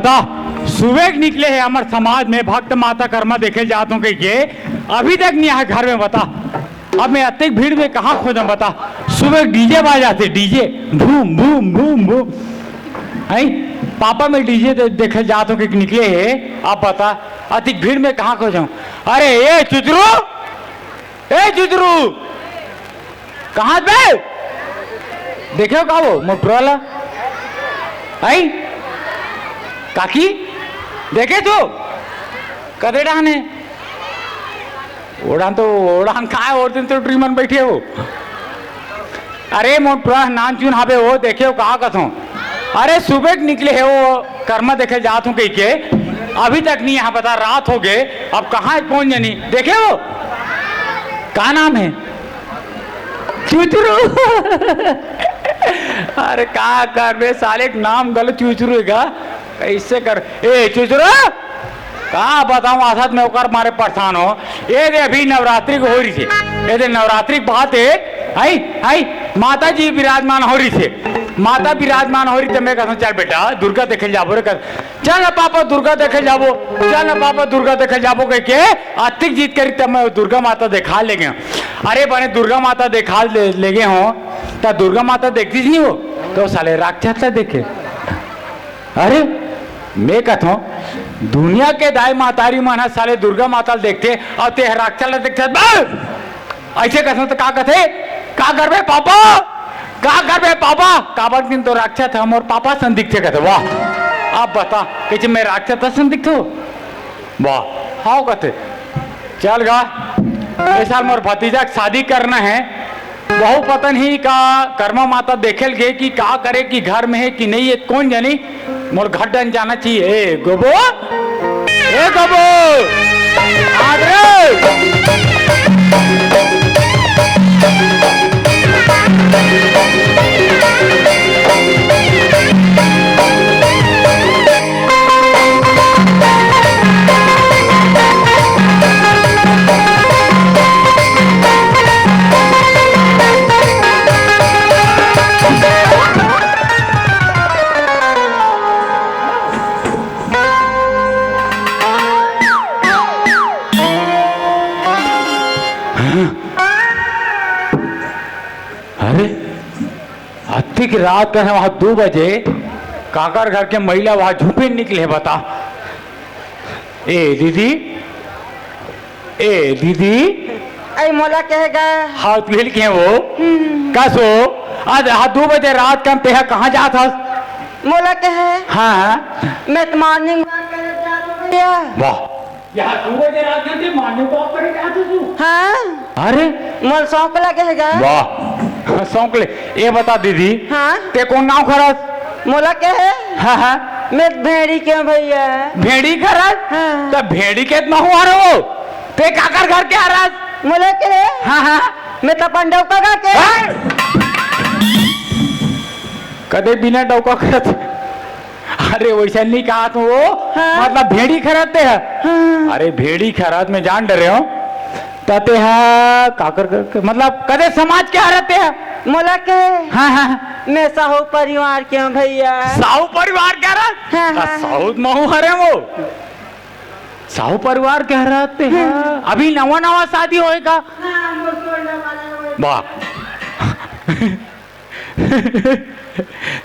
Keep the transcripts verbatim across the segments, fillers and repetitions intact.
बता, सुबह के निकले हे हमर समाज में भक्त माता कर्मा देखे जात हों कहिके, अभी तक नहीं आए घर में। बता, अब मैं अतेक भीड़ में कहाँ खोजों? बता, सुबह डीजे बाजाथे, डीजे, भूम भूम भूम भूम। हैं, पापा मैं डीजे दे-, देखे जात हों कहिके निकले हे। अब बता, अतेक भीड़ में कहाँ खोजों? अरे ए चुचरू, ए चुचरू, कहाँ बे? देखे हो का वो मोटरोला? आई काकी, देखे तू? कदे डाहने? ओढ़ान तो, ओढ़ान का है, और दिन तो ट्रीमन बैठे हो। अरे मोटरा नान चुन हाबे हो, देखे हो का कथों? अरे सुबह के निकले हे वो कर्मा देखे जात हों कहिके, अभी तक नहीं यहाँ बता, रात हो गए, अब कहाँ है कौन जनी? देखे हो का नाम है? चुचरू। अरे का करबे साले, एक नाम गलत चुचरू हे का? कैसे कर, ए चुचरू, का बताऊं, आसत में ओकर मारे परेशान हो। ए दे अभी नवरात्रि के हो रही थे, ए दे नवरात्रि के बात है, आई, आई, माता जी विराजमान हो रही थे, माता विराजमान हो रही थे। मैं कहता हूँ, चल बेटा दुर्गा देखे जाबो रे, कर चल ना पापा दुर्गा देखे जाबो, चल ना पापा दुर्गा देखे जाबो कहिके अतिक जीत करी, तब मैं दुर्गा माता देखा ले गए। अरे बने दुर्गा माता देखा ले, ले गए हो, त दुर्गा माता देखती नहीं हो, तो साले राक्षस ला देखे। अरे मैं कथों, दुनिया के दाई महतारी मन ह साले दुर्गा माता ल देखथे, अउ ते ह राक्षस ल देखथे। बस! ऐसे कथों त का कथे? का करबे पापा? का करबे पापा? काबर किन तो राक्षस ह मोर पापा सन दिखथे कथे। वाह, अब बता, कहिथे मैं राक्षस सन दिखथों? वाह, हाव कथे। चल गा, ए साल मोर भतीजा के शादी करना है। बहू पता नहीं का कर्मा माता देखे ल गे कि का करे कि घर में है कि नहीं है, कौन जानी। मोर घर डन जाना चाहिए। ए गोबो, ए गोबो, आ रे। अरे, अतिक रात का है, वहां दो बजे काकर घर के महिला वहां झूपे निकले, बता। ए दीदी, ए दीदी। अई मोला कहे गा। हाँ, तू हिल के वो। हम्म। का सो? आज हाँ दो बजे रात का तेहा कहाँ जात हस? मोला कहे। हाँ, हाँ। मैं तो morning walk करे जात हूँ भैया। वाह। यहाँ दो बजे रात का ते morning walk करे जात हस तू? हाँ। अरे। मोला शौक लगे हे गा। वाह। शौक ले। ए बता दीदी। हाँ। ते कौन गाँव खरस? मोला कहे। हाँ, हाँ। मैं भेड़ी के हूँ भैया। भेड़ी खरस? हाँ। त भेड़ी के त महूँ हरँव। ते काकर घर के हरस? मोला के रे? हाँ, हाँ। मैं तो अपन डौका घर के। हाँ? कदे बिना डौका करत। अरे, वैसा नहीं कहा तू वो। हाँ। मतलब, भेड़ी खरत ते है। हाँ। अरे, भेड़ी खरत मैं जान डरे हूँ। त ते हा काकर घर के, मतलब, कदे समाज के हरत ते है? मोला के? हाँ, हाँ। मैं साहू परिवार के हूँ भैया। साहू परिवार के हरस? हाँ, त हाँ। साहू त महूँ हरे वो। साहू परिवार के हरस ते हा। हम्म। अभी नवा नवा शादी होय का? हाँ, हम लोग सोलह वाला होय। वाह।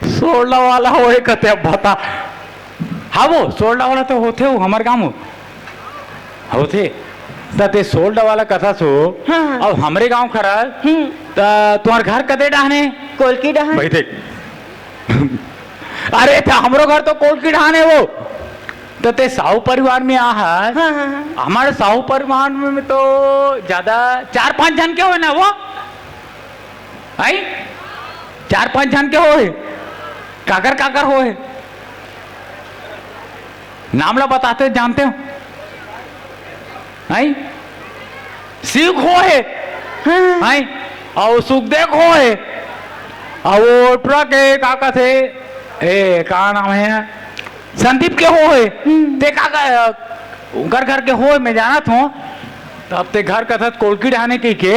सोलह वाला होय कथे, अब बता। हाँ, वो सोलह वाला तो होथे, वो हमर गाँव होथे। त ते सोलह वाला कथस हो, हाँ, हाँ। अब हमरे गाँव खरस, हम्म। त तुम्हार घर कते डहाने? कोलकी डहान। भाई देख। अरे, त हमरो घर तो कोलकी डहाने वो। त ते साहू परिवार में आहस। हाँ, हाँ, हाँ। हमारे साहू परिवार में तो ज्यादा चार पांच झन के होय ना वो। आई? चार पांच झन के होय। काकर काकर होय। नाम ला बताते जानते हो? आई? शिव के होय। हाँ। आई? अउ सुखदेव के होय। अउ वो ट्रक के का कथे? ए, का नाम है? संदीप के होय। हम्म। ते का, का, उनकर घर के होय, मैं जानत हूँ। तब ते घर कथस कोलकी डहाने कहिके।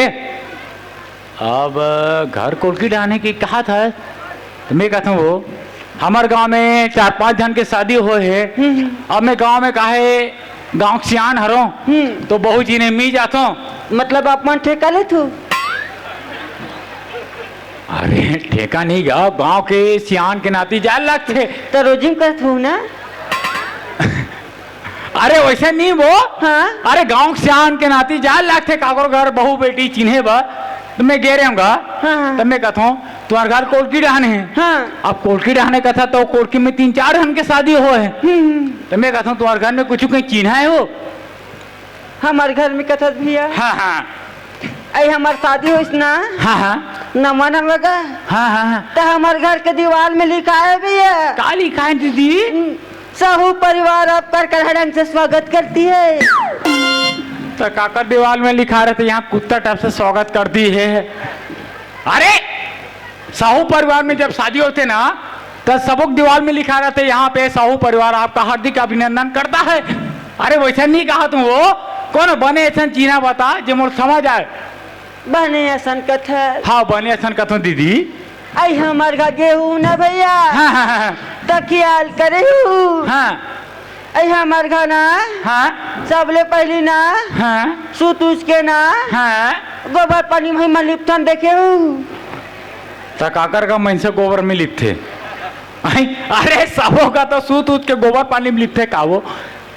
अब घर कोलकी डहाने के कहा था, त मैं कहता हूँ वो, हमर गांव में चार पांच झन के शादी होए हे। हम्म। अब मैं गांव में काहे, गांव के सियान हरों, हम्म। तो बहुत झिन हे, मी जाथों। मतलब आप मन ठेका लेथो? अरे ठेका नहीं गा, गांव के सियान के नाती जाए लगथे। तो रोजी में करत हो ना? अरे वैसे नहीं वो। हाँ। अरे गांव के सियान के नाती जाए लगथे, काकरो घर बहू बेटी चिन्हे बर। तो मैं गे रहेंव गा। हाँ, हाँ। तो मैं कथों, तुम्हार घर कोलकी डहान हे। हाँ। अब कोलकी डहान हे कथा, तो कोलकी में तीन चार झन के शादी होए हे। हम्म। तो मैं कथों, तुम्हार घर में कुछ कहीं चिन्हा हे वो? हमर घर में कथस भैया। हाँ, हाँ। अई हमर शादी होइस ना। हाँ, हाँ। नवा नवा गा। हाँ, हाँ, हाँ। त हमर घर के दीवाल में लिखाए भैया। का लिखाए दीदी? हम्म, साहू परिवार आपका करहड़न से स्वागत करती है। त काकर दीवाल में लिखा रहते, यहाँ कुत्ता टाइप से स्वागत करती है। अरे साहू परिवार में जब शादी होथे ना, त सबो के दीवाल में लिखा रहथे, "यहाँ पे साहू परिवार आपका हार्दिक अभिनंदन करता है।" अरे वैसे नहीं कहा तुम वो, कोनो बने अइसन चिन्हा बता जे मोर समझ आए। बने अइसन कथा। हाँ, बने अइसन कथों दीदी। अई हमर घर गेहूं ना भैया। हाँ, हाँ, हाँ, हाँ। त ख्याल करे हूँ। हाँ। अई हमर घर ना, हाँ। सबले पहली ना, हाँ। सुत उठ के ना, हाँ। गोबर पानी में मैं लिपथन देखे हूँ। त काकर का मनसे गोबर में लिपथे? अई, अरे सबो का तो सुत उठ के गोबर पानी में लिपथे का वो?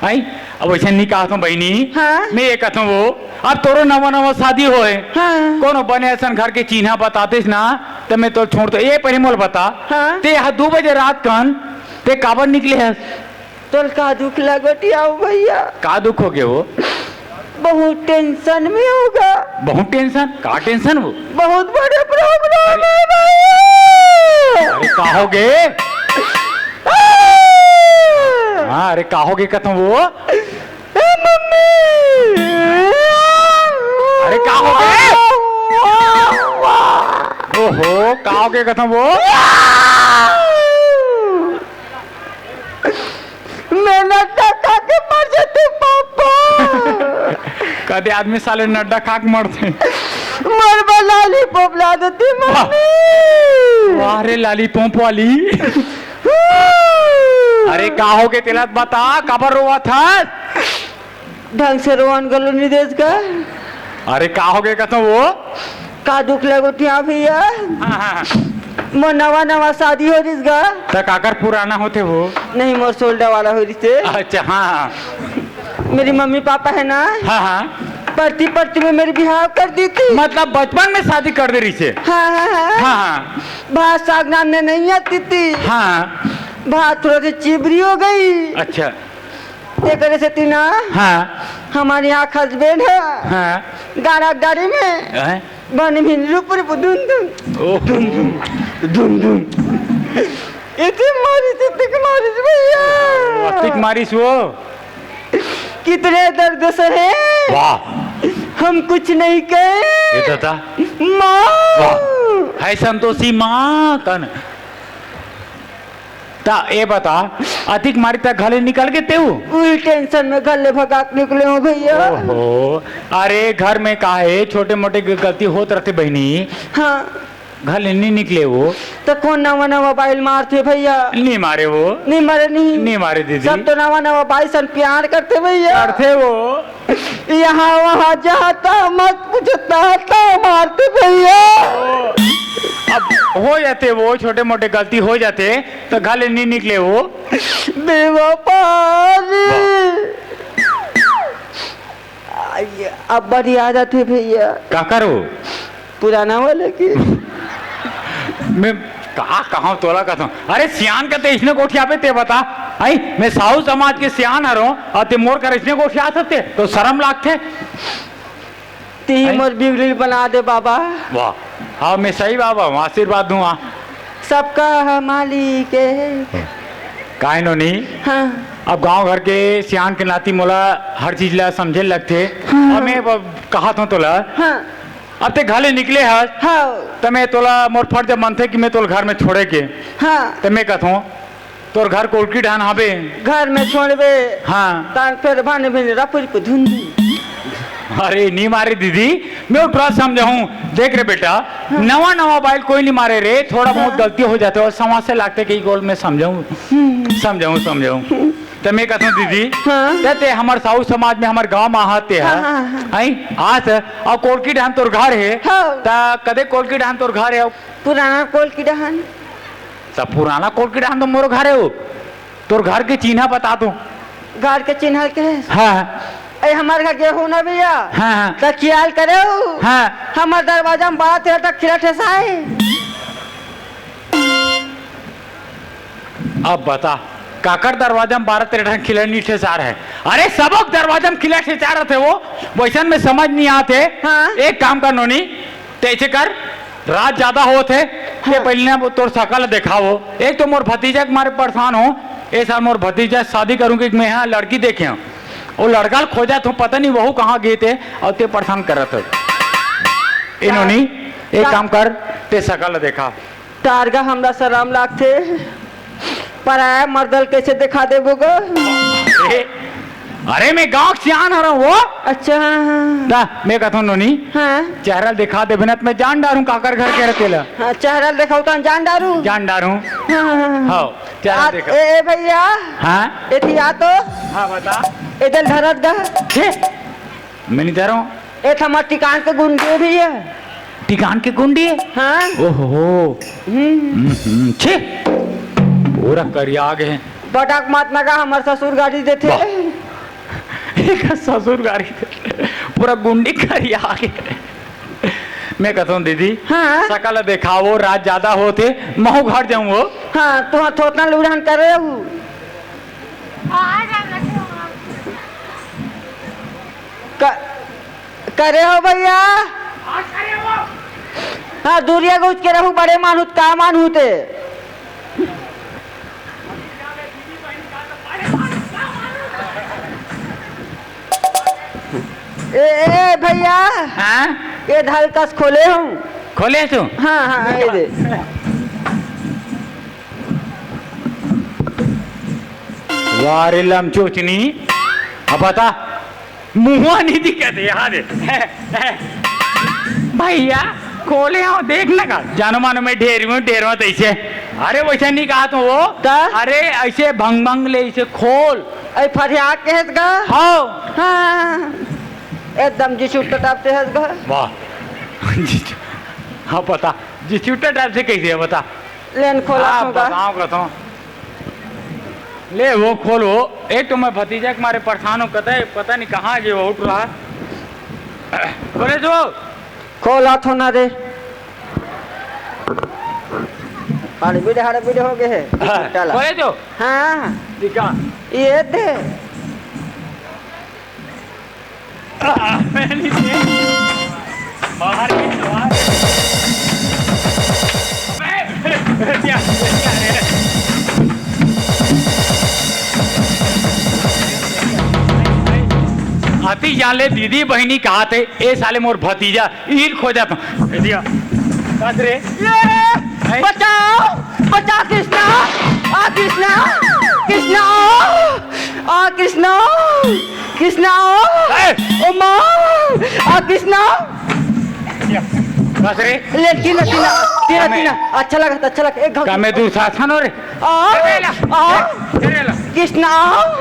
अई, अब वैसे नहीं कहा तुम बहनी। हाँ। मैं ये कहता हूँ वो, अब तोरो नवा नवा शादी होए। हाँ। कोनो बने अइसन घर के चिन्हा बतातेस ना, त मैं तो छोड़ तो। ये पहले मोल बता, हाँ। ते यहाँ दो बजे रात कन ते काबर निकले हस? तोल का दुख लगोटियाओ भैया? का दुख हो गए वो? बहुत टेंशन में होगा। बहुत टेंशन? का टेंशन वो? बहुत बड़े प्रॉब्लम है भैया। अरे का हो गए? आ! हाँ, अरे का हो गए कथों वो? ए मम्मी! अरे का हो गए? ओहो, का हो गए कथों वो? मैं नड्डा खा के मर जाती पापा। कदे आदमी साले नड्डा खा के मरथे। मोर बर लॉलीपॉप ला देती वाह। मम्मी। वाह रे लॉलीपॉप वाली। अरे का हो गए तेला बता, काबर रोवत हस? ढंग से रोवन घलो नहीं देस का। अरे का हो गए कथों वो? का दुख लगोटियाओ भैया? हाँ, हाँ, हाँ। मोर नवा नवा शादी हो रिस गा। त काकर पुराना होथे वो? नहीं, मोर सोल्डा वाला हो रिस हे। अच्छा, हाँ, हाँ। मेरी मम्मी पापा है ना, हाँ, हाँ। पढ़ती पढ़ती में मेरी बिहाव कर दी थी। मतलब बचपन में शादी कर दे रिस हे? हाँ, हाँ, हाँ। हाँ, हाँ। भात साग रांधने नहीं आती थी। हाँ। भात थोड़ा सी चिबरी हो गई। अच्छा। एकरे सेती ना, हाँ। हमारे यहाँ हस्बैंड है, हाँ। गाड़ा गाड़ी में, हैं? बन भी रूप रूप धुन धुन। ओह। धुन धुन, धुन धुन। इतनी मारिस, इतनी मारिस भैया। अतिक मारिस वो। कितने दर्द सहे। वाह। हम कुछ नहीं कहे। ये दादा। माँ। वाह। है संतोषी माँ कन। त ए बता, अतिक मारी त घर ले निकल गे तेऊ? उही टेंशन में घर ले भगा के निकले हूँ भैया। ओहो, अरे घर में का हे, छोटे मोटे ग-, गलती होत रथे बहिनी। हाँ। घर ले नी निकले वो। त कोन नवा नवा बाइल मारथे भैया? नी मारे वो। नी मारे नी। नी मारे दीदी। सब तो नवा नवा बाइल सन प्यार करथे भैया। करथे वो। यहाँ वहाँ जाता मत पूछता था मारते भैया। अब हो जाथे वो, छोटे मोटे गलती हो जाथे त घर ले नी निकले वो। बेवफा रे। वाह। आई, अब बड़ी याद आथे भैया। काकर वो? पुराना वाले के। मैं का कहूँ तोला कथों? अरे सियान का ते इसने गोठियाबे ते बता। आई, मैं साहू समाज के सियान हरों अउ ते मोर कर इसने गोठियाथस ते, तो शरम लागथे। तिही हैं? मोर बिगड़ी बना दे बाबा। वाह, हाँ, मैं सही बाबा हूँ, आशीर्वाद दूँ, हाँ। सबका है मालिक है। काय नोनी? हाँ। अब गांव घर के सियान के नाती मोला हर चीज ला समझे लगथे। हाँ। अब मैं ब-, कहत हूँ तोला। हाँ। अब ते घर ले निकले हस। हाँ। त मैं तोला, मोर फर्ज बनथे कि मैं तोला घर में छोड़े के। हाँ। त मैं कहत हूँ, तोर घर कोलकी डहान हाबे। घर में छोड़बे। हाँ। तान फेर भाने भिन रपुरी पे धुन धुन। अरे, नहीं मारे दीदी, मैं उठरा समझाऊं। देख रे बेटा, हाँ। नवा नवा बाइल कोई नहीं मारे रे, थोड़ा बहुत हाँ। गलती हो जाते और समाज से लागते कई गोल में समझाऊं, हम्म। समझाऊं, समझाऊं। तो मैं कहता हूँ दीदी, हाँ। ते, ते हमार साहू समाज में हमार गांव में आते हाँ, हैं, हाँ, हाँ। आई, आज और कोलकी डहान तोर घर है, हाँ। ता कदे कोलकी डहान तोर घर है? पुराना कोलकी डहान। ता पुराना कोलकी डहान तो मोरो घर है वो। तोर घर के चिन्हा बता तू। घर के चिन्हा के? हाँ। ए, हमार घर गेहूं ना भैया। हाँ, हाँ। त खियाल करे हो। हाँ। हमार दरवाजा में बारह तेरह ठन खिला ठेसाए। अब बता, काकर दरवाजा में बारह तेरह ठन खिला नहीं ठेसार है? अरे, सबक दरवाजा में खिला ठेसार रहते वो, वैसन में समझ नहीं आते। हाँ। एक काम कर नोनी, तैसे कर, रात ज्यादा होत हे, ते हाँ। पहले ना तोर शकल देखावो। एक तो मोर भतीजा के मारे परेशान हो, ए साल मोर भतीजा शादी करूंगी, मैं यहाँ लड़की देखे हूँ, वो लड़का ल खोजा तो पता नहीं वहू कहाँ गए थे, और ते परेशान करत हो। इन्होंने एक का-, काम कर, ते शकल देखा। तारगा हमरा शरम लागथे, पराया मर्दल कैसे दिखा देबो ग? ए, अरे, मैं गांव के सियान हरं वो। अच्छा, हाँ, हाँ। ना, मैं कहत हूँ नोनी, हाँ। चेहरा दिखा देबे ना, त मैं जान डारूं काकर घर के रहते ला। हाँ, चेहरा दिखाओ तो जान डारूं। जान डारूं। हाँ, हाँ, हाँ। हाँ, चेहरा आ, दिखा। ए, ए भैया। हाँ? एथी आ तो। हाँ, बता। इधर धरत गा। छे, मैं नहीं धरूं। ए, त हमर टिकान के गुंडी भी है। टिकान के गुंडी? हाँ। ओहो। हम्म। हम्म, हम्म, छे। पूरा करिया आगे है। बटक मत नगा, हमर ससुर गाड़ी देथे। वाह। एक ससुर गाड़ी देथे। पूरा गुंडी करिया आगे। मैं कहता हूँ दीदी, हाँ। शकल देखावो, रात ज्यादा होत हे, महू घर जाऊँ वो। हाँ, तो थोतना लुढ़ान करे हूँ। क-, करे हो भैया? हाँ, दूरिया गुज के रहू, बड़े मानूत का मानूत हे। ए, ए, भैया। हाँ? ये धलकस खोले हूँ। खोले तू? हाँ, हाँ, ये दे। वाह रे लमचोचनी, अब बता, मुंह नहीं दिखत हे यार। भैया, खोले हो, देख ना का, जानो मानो मैं ढेर हूँ, ढेर हूँ तैसे। अरे वैसा नहीं कहा तो वो, का? अरे ऐसे भंग भंग ले इसे खोल। ऐ फरिया के हस गा? हाँ। हाँ। एकदम जिसु टटाप से हस गा। वाह। जिसु, हाँ पता, जिसु टटाप से कैसे है बता? लेन खोला हाँ, होगा। बताओ कहता हूँ। ले वो खोल वो। एक तो मैं भतीजा के मारे परेशान हूँ, कहता है पता नहीं कहाँ गए वो उठ रहा। बोले तो। खोला थो ना रे। हड़बिड़ हड़बिड़ हो गए है। हाँ, चला। बोले तो। हाँ। दिखा। ये दे। बाहर की सवाल। अति जाले दीदी बहिनी कहा थे, ए साले मोर भतीजा, ईर खोजत हूँ। ए दिया। कस रे? ये! हैं? बचाओ! बचाओ कृष्णा! आ कृष्णा! कृष्णा! आ कृष्णा! कृष्णा! ए! ओ माँ! आ कृष्णा! दिया। कस रे? ले, तीना, तीना, तीना, कमे। तीना। अच्छा लगा, अच्छा लगा। एक घाव। कमे दुशासन हो रे। आ, ए, बेला। आ, ए, ए, बेला। कृष्णा,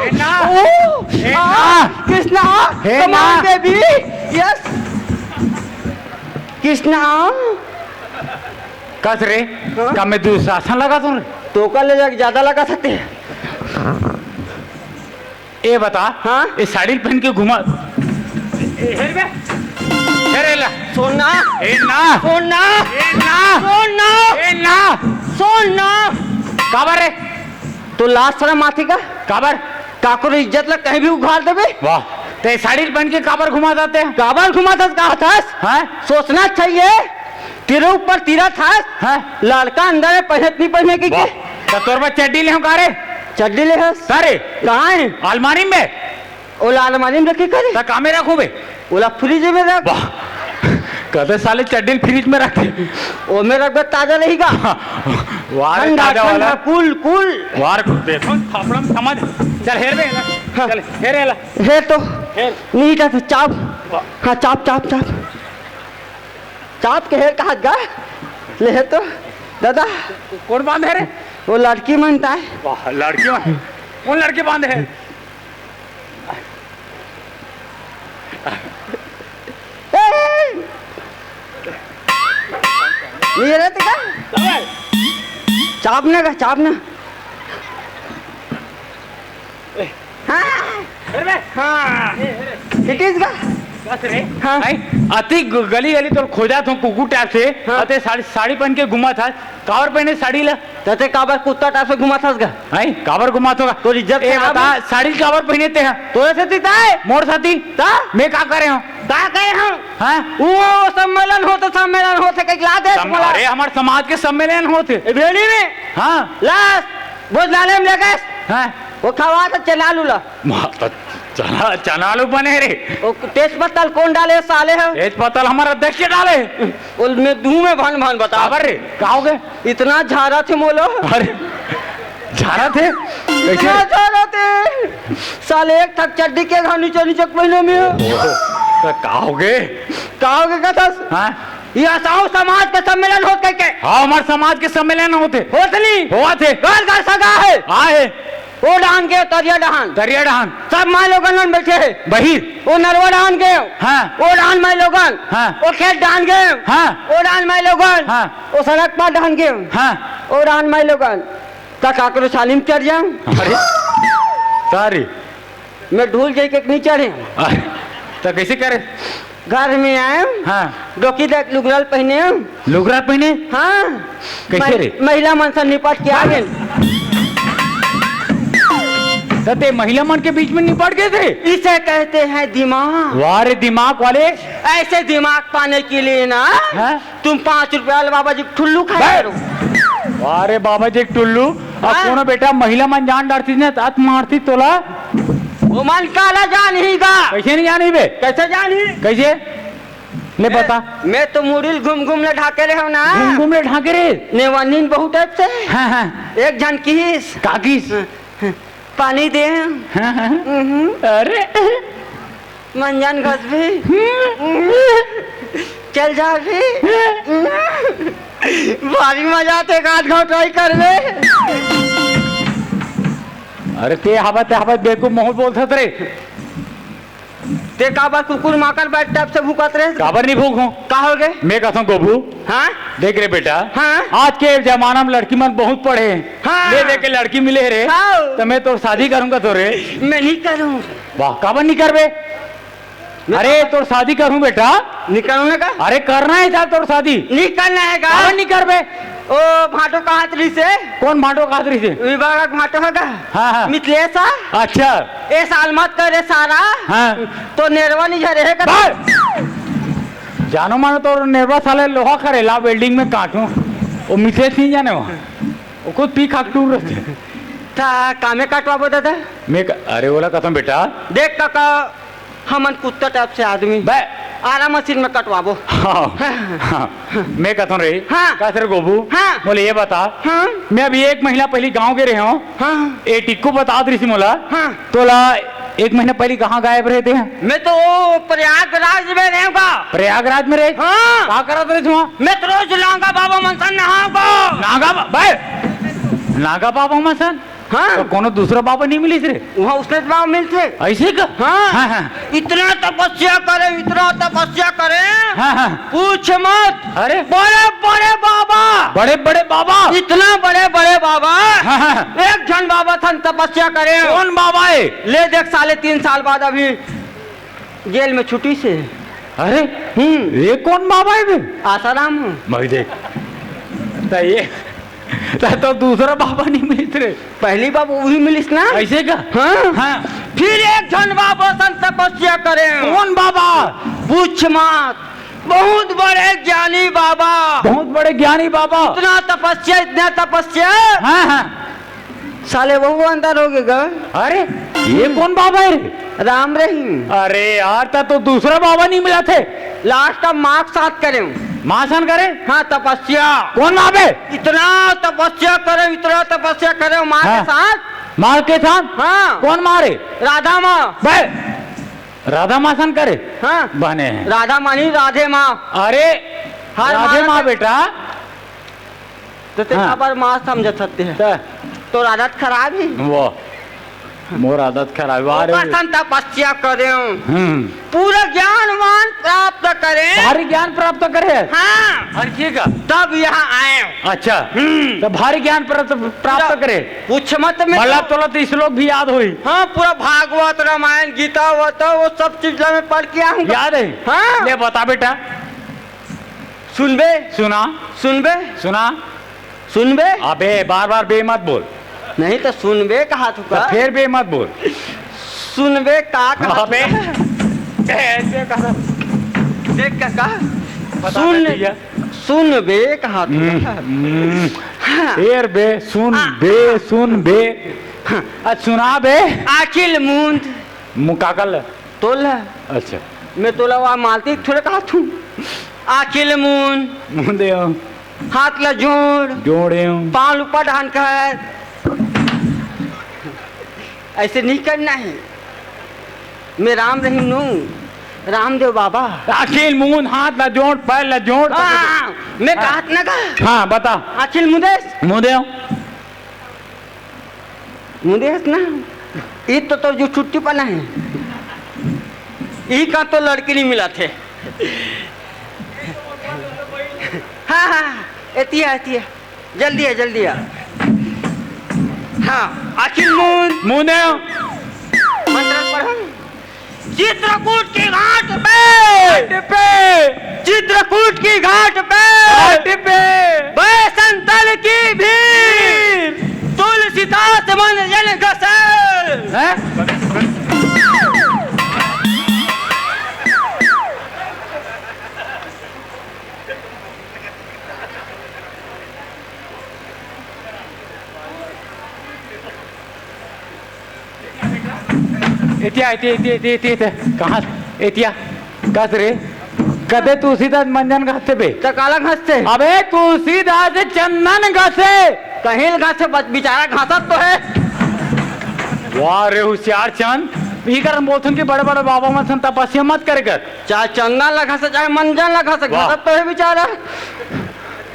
ए, ना। ओ, ए, आ, ना। कृष्णा, ए, come on, ना। Baby, yes। कृष्णा। कस रे, हाँ? कमे दुशासन लगा तू रे। तो का ले जाके ज्यादा लगा सकते हैं। ए बता, हाँ? ए साड़ी पहन के घूमा। ए, हेर बे। हेर एला। सोना। ए ना। सोना। ए ना। सोना। ए ना। सोना। काबर रे? तो लाज शरम आथे का? काबर? काकर इज्जत ला कहीं भी उघार देबे? वाह। ते साड़ी पहन के काबर घुमा जाते हैं? काबर घुमा जाते का हथस? हाँ? सोचना चाहिए। तेरे ऊपर तीरथ है। हाँ। लड़का अंदर है, पहनत नहीं पहने की वाह। के? तो तोर बर चड्डी ले हूँ का रे? चड्डी ले हस? का रे? कहाँ है? अलमारी में। ओला अलमारी में रखे का रे? त का में रखूं बे? ओला फ्रिज में रख। वाह। कहते साले चड्डी फ्रिज में रखे। ओ में रखबे ताजा रहेगा। वाह रे, ठंडा, ताजा ठंडा, वाला। कूल, कूल। वाह रे, देखो, थापड़ा में समझ। चल, हेर बे, हाँ। चल, हेर एला। हेर तो। हेर। नीट है, चाप। हाँ, चाप, चाप, चाप। चाप के हेर कहा गा? ले हे तो, दादा। कोन बांधे रे? वो लड़की मन ताय। वाह, लड़की मन। कोन लड़की बांधे हे? ए, ए, ए। ये रे तेरा। चाप ना गा, चाप ना। हाँ। अरे बे। हाँ। It is गा। कस रे? हाँ। भाई, अति ग-, गली गली तोर खोजात हूँ कुकुर टाइप से। हाँ। अते साड़ी, साड़ी पहन के घूमत हस। काबर पहने साड़ी ला? तते काबर कुत्ता टाइप से घूमत हस गा? हैं? काबर घूमत होगा? तोर इज्जत ए, खराब बता, है। साड़ी काबर पहने ते हैं? तोरे सेती ताय? मोर सेती? ता? मैं का करे हूँ? का करे हूँ? हाँ? वो सम्मेलन होथे, सम्मेलन होथे, कहीं ला दे सम-, बोला। अरे, हमार समाज के सम्मेलन होथे। ए, भेड़ी में? हाँ। लास, भोजनालय में लेके। हाँ। वो खवा तो चना लूला। मा-, त-, चना, चना आलू बने रे। ओ, तेज पत्ता ल कोन डाले साले ह? तेज पत्ता ल हमर अध्यक्ष डाले। ओ, मैं दूं में भन भन बता। काबर रे? का हो गे? इतना झारा थे मोलो। अरे, झारा थे? कैसे? इतना झारा थे। साले एक ठक चड्डी के घाव नीचे नीचे पहिने में। ओहो, त का हो गे? का हो गे कथस? हाँ? ये असाऊ समाज के सम्मेलन होत कहिके। हाँ, हमार समाज के सम्मेलन होथे। होत नहीं? होवत हे। घर घर सगा हे। आए। ओ डहान के तरिया डहान। तरिया डहान। सब माई लोगन मन बैठे हे। बहिर। ओ नरवा डहान के। हाँ। ओ डहान माई लोगन। हाँ। ओ खेत डहान के। हाँ। ओ डहान माई लोगन। हाँ। ओ सड़क पार डहान के। हाँ। ओ डहान माई लोगन। त काकरो सालिम चढ़ जाऊं। अरे, सारी। मैं ढूल जाई के नहीं चढ़े। अरे, त कैसे करे? घर में आए। हाँ। डोकी देख लुगरा ल पहिने। लुगरा पहिने? हाँ। कैसे महि-, रे? महिला मन से निपट के आ गए। त ते महिला मन के बीच में निपट गए थे? इसे कहते हैं दिमाग। वाह रे दिमाग वाले। ऐसे दिमाग पाने के लिए ना हाँ? तुम पाँच रुपया वाले बाबा जी के ठुल्लू खाए बस। करो। वाह रे बाबा जी के ठुल्लू। अब हाँ? कोनो बेटा महिला मन जान डारती ना, तात मारती तोला। वो मन काला जान ही गा। कैसे नहीं जानी बे? कैसे जानी? कैसे? ले बता। मैं तो मुड़ी ल घूम घूम ले ढाके रहे हो ना। घूम घूम ले ढाके रे। नेवानीन बहुत अच्छे। हाँ, हाँ। एक झन किहिस। का किहिस? हाँ, हाँ। पानी दे। हाँ, हाँ। हम्म। अरे। मंजन घस भी। हम्म। चल जा भी। हम्म। भारी मजा आथे, एक आध घाव try करबे। अरे ते हावत, ते हावत बेवकूफ महूँ बोलथस रे। ते काबर कुकुर माकर बैठ टाइप से भूकत रहे? काबर नहीं भूकूं? का हो गए? मैं कहता हूँ गोबू। हाँ? देख रे बेटा, हाँ? आज के जमाना में लड़की मन बहुत पढ़े हैं। हाँ। ले दे के लड़की मिले रे। हाँ। तो मैं तोर शादी करूंगा तो रे। मैं नहीं करूँ। वाह, काबर नहीं करबे? मैं अरे, काबर तोर शादी करूं बेटा। नहीं करूँ ना का? अरे, करना है साहब तोर शादी। नहीं करना है का? काबर नहीं करबे? ओ, भाटो कहात रहिसे? कौन भाटो कहात रहिसे? विभाग भाटो है का? हाँ, हाँ। मिथलेश हा? अच्छा। ए साल मत करे सारा। हाँ। तो नेरवा नहीं झरे है का? बस। जानो मानो तो नेरवा साले लोहा खरेला welding में काटूं। वो मिथलेश नहीं जाने वहाँ। वो खुद पी खाक टूर रहते। ता कामे काटवाबो दादा? मैं क-, अरे ओला कसम बेटा। देख काका, हमन कुत्ता टाइप से आदमी। बे। आरा मशीन में कटवाबो। हाँ, हाँ। मैं कहता हूँ रे, हाँ। का सर गोबू, हाँ। बोले ये बता, हाँ। मैं अभी एक महीना पहले गाँव गए रहे हूँ, हाँ। ए टिक्को बता दे रही मोला, हाँ। तोला एक महीना पहले कहाँ गायब रहे थे? मैं तो वो प्रयागराज में रहे हूँ का। प्रयागराज में रहे? हाँ। का करत रहे थे वहाँ? मैं तो रोज लांगा बाबा मन सन नहाऊंगा। नागा बा-, बे, नागा बाबा मन सन? हाँ। तो कोनो दूसरा बाबा नहीं मिलिस रे? वहाँ उसने बाबा मिलते। ऐसे का? हाँ। हाँ, हाँ। इतना तपस्या करे, इतना तपस्या करे। हाँ, हाँ। पूछ मत। अरे। बड़े बड़े बाबा। बड़े बड़े बाबा। इतना बड़े बड़े बाबा। हाँ, हाँ। एक झन बाबा थन तपस्या करे। कौन बाबा है? ले देख, साले तीन साल बाद अभी जेल में छुट्टी से। अरे, हम्म। ये कौन बाबा है बे? आसाराम। भाई देख, त ये, त तो दूसरा बाबा नहीं मिलिस रे। पहली बार वही मिलिस ना? ऐसे का? हाँ। हाँ। फिर एक झन बाबा सन तपस्या करे। कौन बाबा? पूछ मत। बहुत बड़े ज्ञानी बाबा। बहुत बड़े ज्ञानी बाबा। इतना तपस्या, इतना तपस्या। हाँ, हाँ। साले वो अंदर हो गए गा। अरे, ये कौन बाबा है रे? राम रहीम। अरे यार, ता तो दूसरा बाबा नहीं मिला थे। Last अब माँ के साथ करे हूँ। माँ सन करे? हाँ, तपस्या। कौन माँ बे? इतना तपस्या करे, इतना तपस्या करे माँ के हाँ। साथ। माँ के साथ? हाँ। कौन माँ रे? राधा माँ। बे, राधा माँ सन करे? हाँ। बने हे। राधा मानी राधे माँ। अरे, हर राधे माँ माँ के बेटा। तो ते हाँ। काबर माँ समझत हते हे? त तोर आदत खराब हे। वो, मोर आदत खराब हे। वाह रे। ओकर सन तपस्या करेंव। हम्म। पूरा ज्ञानवान प्राप्त करेंव। भारी ज्ञान प्राप्त करे? हाँ। अरे, ये का? तब यहाँ आएंव। अच्छा। हम्म। त भारी ज्ञान प्राप्त, प्राप्त पूरा करे? पूछ मत में मतलब तो तोला तो श्लोक भी याद होही। हाँ, पूरा भागवत, रामायण, गीता, वो तो, वो सब चीज ला मैं पढ़ के आऊंगा। याद हे? हाँ। ले बता बेटा। सुनबे? सुना। सुनबे? सुना। सुनबे? अबे, बार-बार बे मत बोल। नहीं त सुनबे कहा तू तो का? फेर बे मत बोल। सुनबे का कहा तू अबे, का? ऐसे कहा। देख का, का? बता सुन, दे भैया। सुनबे कहा तू हम्म, का? हम्म। हाँ। फेर बे, सुन हाँ। बे, सुन बे। हाँ। आ, सुना बे। अखिल मुंद। मु-, का कर ले? तोला। अच्छा। मैं तोला वा मालती थोड़े कहा तू। अखिल मुन। मुंदे हो। हाथ ला जोड़। जोड़े हो। पाँव ऊपर ढान कर। ऐसे नहीं करना है। मैं राम रहीम नू। रामदेव बाबा। अखिल मुन, हाथ ला जोड़, पैर ला जोड़। हाँ, मैं हाँ। कहा ना का। हाँ, बता। अखिल मुदेश। मुंदे हो। मुंदे हस ना, ई तो तोर जो छुट्टी पाना है, ई का तो लड़की नहीं मिला थे। हाँ, हाँ, एतिया, एतिया, जल्दी आ, जल्दी आ। हाँ, अखिल मुन। मुंदे। मंत्र पढ़ो। चित्रकूट की घाट पे। घाट पे। चित्रकूट की घाट पे। घाट पे। बैसंतल की भीड़। भीड़। तुलसीदास मन जन घसे। हैं? एतिया, एतिया, एतिया, एतिया, एतिया, एतिया। कहाँ? एतिया। कस रे? कदे तुलसीदास मन जन घसते बे? त काला घसते? अबे तुलसीदास चंदन घसे। कहीं घसे, बच-, बेचारा घसत तो है। वाह रे होशियार चंद, ई कारण बोलथन कि बड़े-बड़े बाबा मन सन तपस्या मत करे कर। चाहे चंदन ला घसे, चाहे मंजन ला घसे, वाह। घसत तो है बेचारा।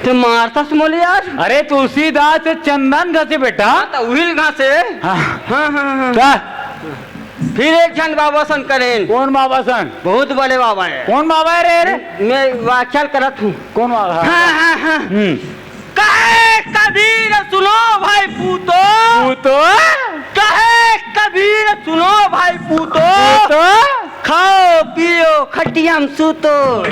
ते मारथस मोला यार। अरे तुलसीदास चंदन घसे बेटा। हाँ, त उहिल घसे। हाँ। हाँ, हाँ, हाँ। का? फिर एक झन बाबा सन करेन। कौन बाबा सन? बहुत बड़े बाबा है। कौन बाबा है रे, रे? मैं व्याख्यान करत हूँ। कौन बाबा? हाँ, हाँ, हाँ। हम्म। कहे कबीर सुनो भाई पूतो। पूतो। कहे कबीर सुनो भाई पूतो। पूतो। खाओ पियो खटिया में सूतो।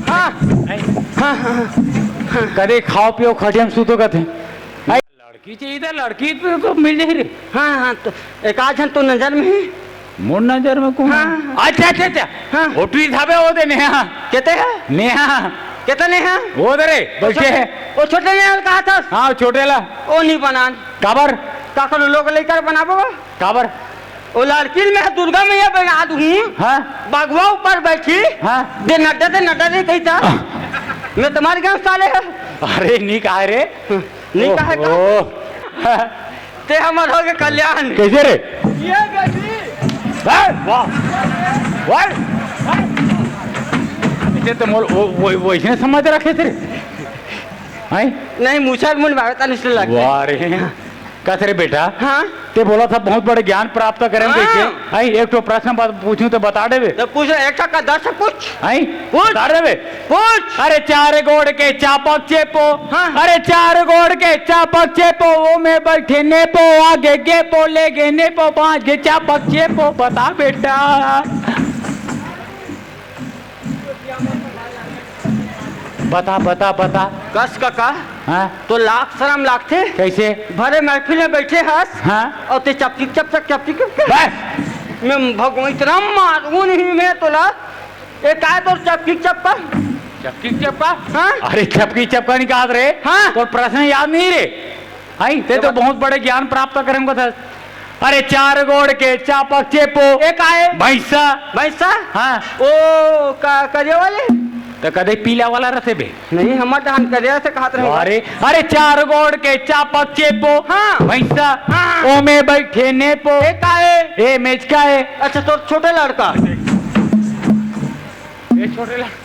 हाँ। हाँ, हाँ, हाँ। कदे खाओ पियो खटिया में सूतो कथे। लड़की चाहिए था, लड़की तो, तो मिल जाही रे। हाँ, हाँ, तो एक आध झन तो नजर में है। मोर नजर में कौन? हाँ, हाँ। अच्छा, अच्छा, अच्छा। हाँ। फोटो ही था बे, वो दे नेहा। केते है? नेहा। केते नेहा? वो दे रे, वो बैठे छोटे, है। वो छोटे नेहा कहा था? हाँ, वो छोटे ला। वो नहीं बनान। काबर? का करो लोग लेकर बनाबो? काबर? वो लड़की में दुर्गा मैया बना दूँ। हाँ। बगवा ऊपर बैठी। हाँ। दे नड्डा, दे नड्डा दे कही था। हाँ। मैं तुम्हारे गाँव साले है। अरे, नहीं कहा रे। हाँ। नहीं कहा का? ओहो। ते हमर हो गे कल्याण। कैसे रे? ये गजी। वाह, वाह, वाह। इसे तो मोर, वो, वो, वो इसने समझ रखे थे। हैं? नहीं, मुसर मुन बावे तन इसलिए लगता है। वाह रे। कस रे बेटा? हाँ? ते बोला था बहुत बड़े ज्ञान प्राप्त करें हाँ। देखे। हैं, एक ठो प्रश्न बात पूछूं तो बता देवे। तो पूछ, एक ठो का दस पूछ। हैं? पूछ। बता देवे। पूछ। अरे चार गोड़ के चापक चेपो। हाँ। अरे चार गोड़ के चापक चेपो, वो में बैठे नेपो, आगे गेपो, ले गे नेपो, पाँच गे चापक चेपो। बता बेटा। बता, बता, बता। कस कका, हाँ? तो लाख शरम लागथे। कैसे? भरे महफिल में बैठे हस, हाँ? और ते चपकी चपचक, चपकी चपचक। बस। मैं भगवान इतना मारूं नहीं मैं तोला। ये काय तोर चपकी चपका? चपकी चपका? हाँ? अरे चपकी चपका नहीं कहा रे। हाँ? तोर प्रश्न याद नहीं रे। आई, ते तो बहुत बड़े ज्ञान प्राप्त करेंगे था। अरे, चार गोड़ के चापक चेपो। ए, का है? भैंसा। भैंसा? हाँ। ओ, का, करिया वाले? तो कदे पीला वाला रथे बे। नहीं, हमर डहान करिया से कहत रहे। अरे, अरे, चार गोड़ के चापक चेपो। हाँ। भैंसा। हाँ। ओमे बैठे नेपो। ए, का है? ए, मेचका है। अच्छा, तो छोटे लड़का। ए, छोटे लड़का।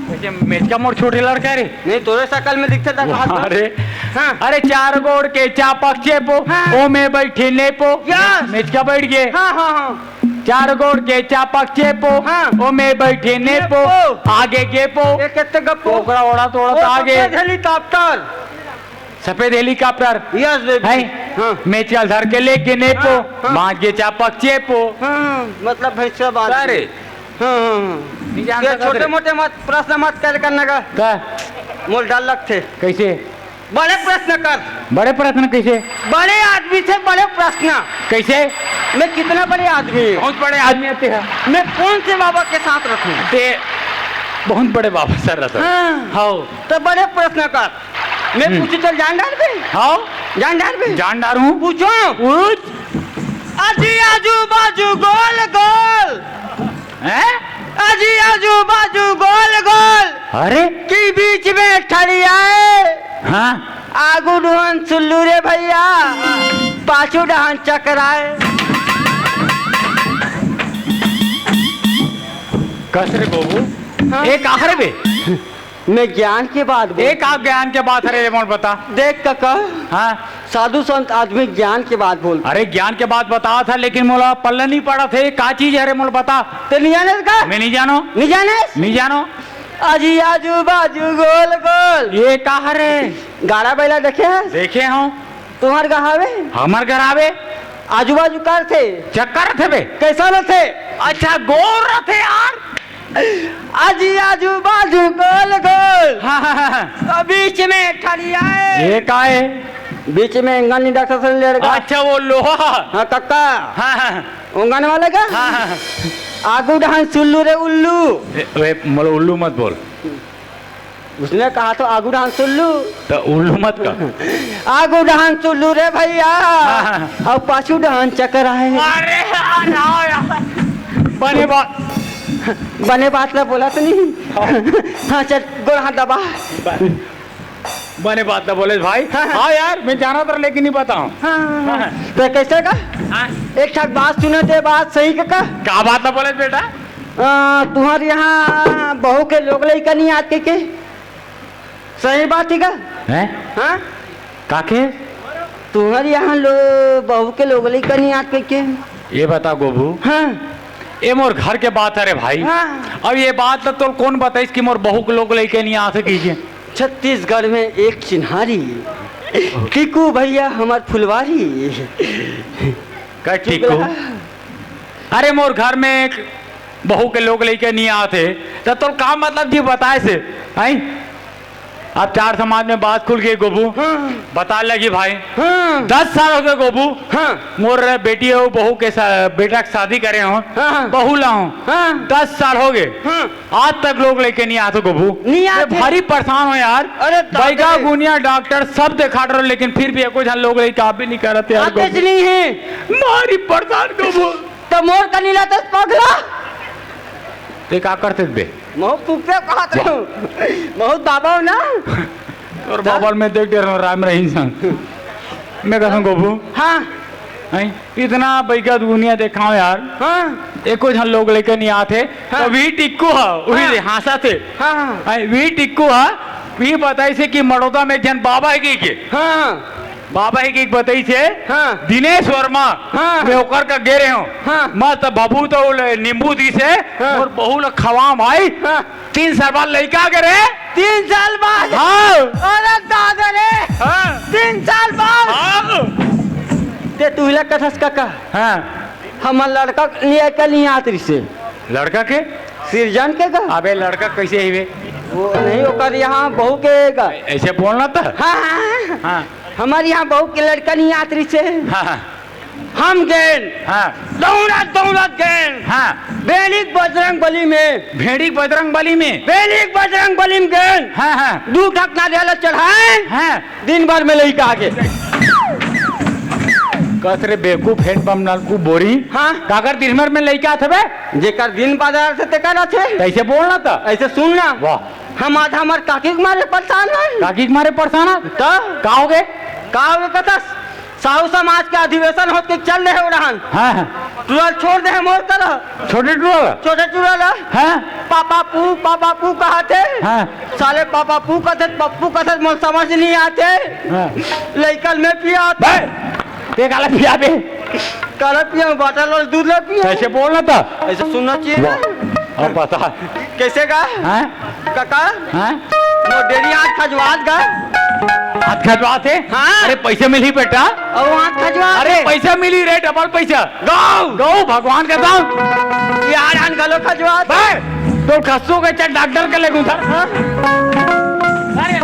वैसे मेचका मोर छोटे लड़का रे। नहीं, तोरे शकल में दिखते था, कहा था। अरे, हाँ। अरे, चार गोड़ के चापक चेपो, हाँ। ओमे बैठे नेपो। यस। मेचका बैठ गए। हाँ, हाँ, हाँ। चार गोड़ के चापक चेपो, हाँ। ओमे बैठे नेपो। नेपो। आगे गेपो। ये कितने गप्पो? ओकरा ओढ़ा तो ओढ़ा वो तो आगे। सफेद हेलीकॉप्टर। सफेद हेलीकॉप्टर। Yes, baby. हैं? हाँ। मेचका धर के लेके नेपो, हाँ, हाँ। बाँस के चापक चेपो। हाँ, मतलब भैंसा बात। अरे। हाँ, हाँ, हाँ। नहीं जान ये सकत छोटे रे। मोटे मत, प्रश्न मत कर करने का। का? मोल डर लगथे। कैसे? बड़े प्रश्न कर। बड़े प्रश्न कैसे? बड़े आदमी से बड़े प्रश्न। कैसे? मैं कितना बड़े आदमी हूँ? बहुत बड़े आदमी आते हैं। मैं कौन से बाबा के साथ रखूँ? ते बहुत बड़े बाबा सर रहता। हाँ। हाँ। तो बड़े प्रश्न कर। मैं हम्म। पूछूँ, चल जान डार बे? हाँ। जान डार बे? जान डार हूँ। पूछो। पूछ। अजी आजू बाजू गोल गोल। हैं? अजी आजू बाजू गोल गोल। अरे? की बीच में ठड़ियाए। हाँ। आगू डुहन सुल्लू रे भैया, पाछू डहन चकराए। कस रे बाबू, हाँ। ए का हरे बे? मैं ज्ञान के बात बोल। ए का ज्ञान के बात हरे, मोर बता। देख कका, हाँ। साधु संत आदमी ज्ञान के बात बोल। अरे ज्ञान के बात बता था, लेकिन मोला पल्ला नहीं पड़ा थे, का चीज हरे मोला बता। ते नहीं जाने का? मैं नहीं जानो। नहीं जाने? नहीं जानो। आजी आजू बाजू गोल गोल। ये का हरे? गाड़ा बैला देखे हस? देखे हूँ। तुम्हार घर आवे? हमर घर आवे। आजू बाजू कर थे? चक्कर थे बे। कैसा रथे? अच्छा, गोल रथे यार। आजी आजू बाजू गोल गोल। हाँ, हाँ, हाँ, हाँ। तो बीच में ठड़ियाए। ये का है? बीच में एंगन नहीं डॉक्टर से लड़का। अच्छा, वो लोहा। हाँ, कक्का। हाँ, हाँ। ओंगन वाले का? हाँ, हाँ, हाँ। आगू डहान सुल्लू रे उल्लू। ए, वे, मोला उल्लू मत बोल। उसने कहा तो आगू डहान सुल्लू। तो उल्लू मत कह। आगू डहान सुल्लू रे भैया। हाँ, हाँ। अउ पाछू डहान चक्कर आए। अरे यार, हाँ यार। बने बात। बने बात ला बोला तो नहीं। हाँ, चल, गोड़ हाथ दबा। बने बात ला बोले भाई। हाँ, हाँ। हाँ यार, मैं जाना था, लेकिन नहीं बताऊँ। हाँ, हाँ, हाँ। हाँ। तो कैसे का? हाँ। एक ठाक बात सुने दे, बात सही का का? का बात ला बोले बेटा? अ, तुम्हारे यहाँ बहू के लोग लइका नहीं आत कहिके? सही बात हे का? हैं? हाँ? काके? तुम्हारे यहाँ लो-, बहू के लोग लइका नहीं आत कहिके? ये बता गोबू। हाँ। ये मोर घर के बात हरे भाई। हाँ। अब ये बात ला तोल कौन बताइस कि मोर बहू के लोग लइका नहीं आत कहिके? छत्तीसगढ़ में एक चिन्हारी, टीकू भैया हमर फुलवारी। का टीकू? चुगला। अरे मोर घर में एक बहू के लोग लइका नहीं आत हे, त तोर का मतलब जी बताए से? हैं? अब चार समाज में बात खुल गई गोबू। हाँ। बता लगी भाई। हाँ। दस साल हो गए गोबू। हाँ। मोर बेटी हो, बहू के सा-, बेटा के शादी करे हो, हाँ। बहू ला हो। हाँ। दस साल हो गए। हाँ। आज तक लोग लइका नहीं आत गोबू। नहीं आत। भारी परेशान हो यार। अरे दादा बैगा रे। गुनिया डॉक्टर सब देखा रहो, लेकिन फिर भी एको झन लोग लइका भी नहीं करत यार आते गोबू। नहीं है। भारी परेशान गोबू। तो मोर कनी ला तस पगला। ते का करते बे? महू फूकते कहत रहूं। महू बाबा हो ना। तोर बाबा में देख डर राम रहीन संग। मैं कहूं गोबू। हाँ। हैं? इतना बैगा दुनिया देखाओ यार। हाँ। एको झन लोग लइका नहीं आत हे। हाँ। तो वी टिक्कू हा, वी हाँ। हांसत हे। हाँ, हाँ। हैं, वी टिक्कू हा, वी बताइस हे कि मड़ौदा में एक झन बाबा हे कहिके। हाँ। बाबा हे कहिके बताइस हे, हाँ। दिनेश वर्मा, हाँ। मैं ओकर का गे रहे हूँ। हाँ। मस्त बबू तो ले-, नींबू दिस हे, हाँ। अउ बहू ला खवाम भाई। हाँ। तीन साल बाद लइका आ गे रे। तीन साल बाद? हाँ। अरे दादा रे। हाँ। तीन साल बाद? हाँ। ते तुहिला कथस कका। हाँ। हमर लड़का लइका नहीं आत रिसे। लड़का के? सिरजन के का? अबे लड़का कैसे ही बे? वो नहीं, ओकर यहाँ बहू के का? ऐसे बोलना था? हाँ, हाँ, हाँ। हाँ। हमर यहाँ बहू के लड़का नहीं आत रिसे। हाँ, हाँ। हम गेन। हाँ। दौड़त, दौड़त गेन। हाँ। भेड़िक बजरंग बली में। भेड़िक बजरंग बली में? भेड़िक बजरंग बली में गेन। हाँ, हाँ। दू ठक नारियल चढ़ाएन। हाँ। दिन भर में लइका आगे। कस रे बेवकूफ, हेडपंप नलकूप बोरिंग। हाँ। काकर दिन भर में लइका आथे बे? जेकर दिन बाजार से तेकर आथे। त अइसे बोल ना त। अइसे सुन ना। वाह। हम आधा हमर काकी के मारे परेशान हन। काकी के मारे परेशान हन? त? का होगे? का होगे कथस? साहू समाज के अधिवेशन होत के चल रहे हो रहन। हाँ, हाँ। टुरा ल छोड़ दे हे मोर करा। छोटे टुरा ल? छोटे टुरा ल। हाँ। पापा पू, पापा पू कहत हे। हाँ। साले पापा पू कथस, पप्पू कथस, मोर समझ नहीं आथे। हाँ। लइका ल मैं पियात। बे, ते काला पियाबे? काला पिया, बाटल वाला दूध ला पिया। अइसे बोल ना त। अइसे सुनना चाहिए ना। वाह, अब बता। कइसे का? हाँ? काका? हाँ? मोर डेरी हाथ खजवात गा। हाथ खजवात हे? हाँ। अरे, पइसा मिलही बेटा। अउ हाथ खजवात अरे, हे। पइसा मिलही रे, डबल पइसा। गउ। गउ, भगवान के गउ। यार, आन घलो खजवात। बे, तोर खस्सू के चल डॉक्टर के ले गुजर। हाँ? अरे।